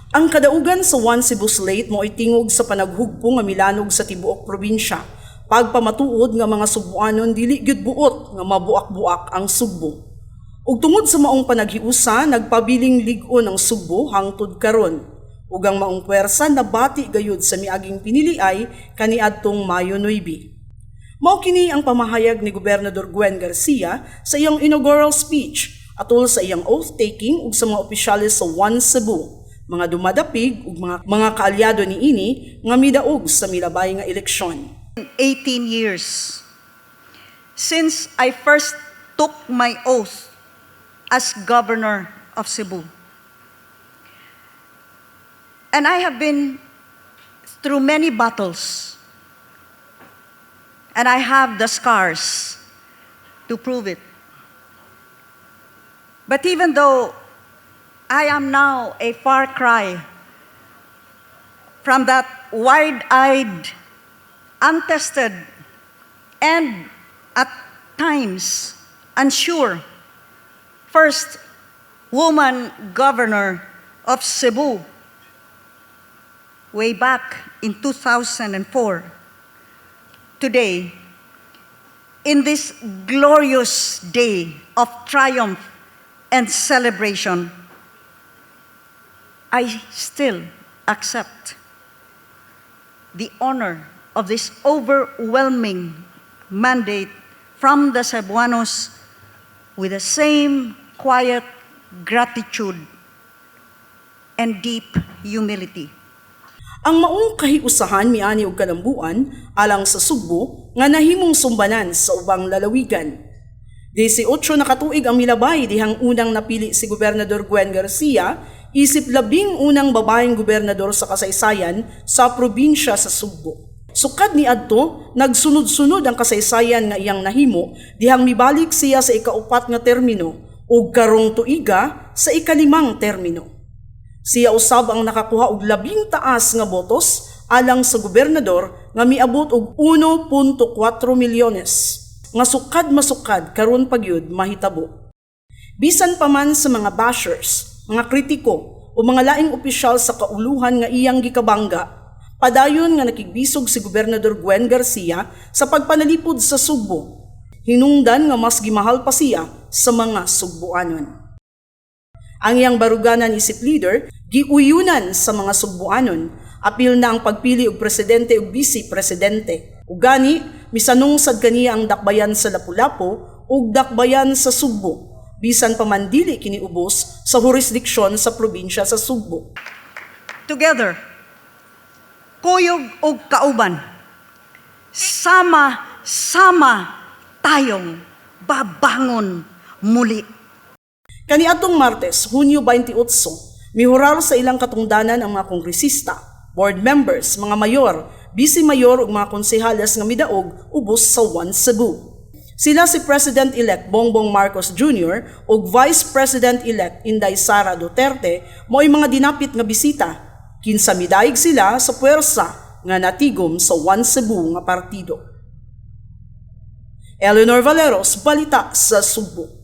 Ang kadaugan sa One Cebu Slate mo'y tingog sa panaghugpo nga milanog sa tibuok probinsya. Pagpamatuod nga mga Sugbuanon dili gyud buot nga mabuak-buak ang Sugbo. Ug tungod sa maong panaghiusa, nagpabiling lig-on ang Sugbo hangtod karon. Ug ang maong puwersa nabati gayud sa miaging piniliay kaniadtong Mayo 9. Mao kini ang pamahayag ni Gobernador Gwen Garcia sa iyang inaugural speech atol sa iyang oath-taking ug sa mga opisyales sa One Cebu, mga dumadapig ug mga kaalyado niini nga midaog sa milabay nga eleksyon. 18 years since I first took my oath as governor of Cebu. And I have been through many battles. And I have the scars to prove it. But even though I am now a far cry from that wide eyed, untested, and at times unsure first woman governor of Cebu way back in 2004. Today, in this glorious day of triumph and celebration, I still accept the honor of this overwhelming mandate from the Cebuanos with the same quiet gratitude and deep humility. Ang maong kahiusahan miani og kalambuan alang sa Sugbo nga nahimong sumbanan sa ubang lalawigan. 18 na katuig ang milabay dihang unang napili si Gobernador Gwen Garcia isip 11 babaeng gobernador sa kasaysayan sa probinsya sa Sugbo. Sukad ni adto, nagsunod-sunod ang kasaysayan nga iyang nahimo dihang mibalik siya sa ikaupat nga termino ug karong tuiga sa ikalimang termino. Siya usab ang nakakuha og 10 taas nga botos alang sa gobernador nga miabot og 1.4 milyones nga sukad masukad karon pa gyud mahitabo. Bisan pa man sa mga bashers, mga kritiko o mga laing opisyal sa kauluhan nga iyang gikabangga, padayon nga nakigbisog si Gobernador Gwen Garcia sa pagpanalipod sa Sugbo. Hinungdan nga mas gimahal pa siya sa mga Sugboanon. Ang iyang baruganan isip leader, giuyunan sa mga Sugboanon, apil na ang pagpili og presidente ug vice presidente. Ug gani, misanong sad kaniya ang dakbayan sa Lapu-Lapu ug dakbayan sa Sugbo, bisan pa man dili kini ubos sa jurisdiksyon sa probinsya sa Sugbo. Together, kuyog ug kauban, sama-sama tayong babangon muli. Kaniadtong Martes, Hunyo 28, mihurar sa ilang katungdanan ang mga kongresista, board members, mga mayor, vice mayor ug mga konsehales nga midaog ubos sa One Cebu. Sila si President-elect Bongbong Marcos Jr. ug Vice President-elect Inday Sara Duterte mo'y mga dinapit nga bisita. Kinsa midayeg sila sa puwersa nga natigom sa One Cebu nga partido. Eleanor Valeros, Balita sa Sugbo.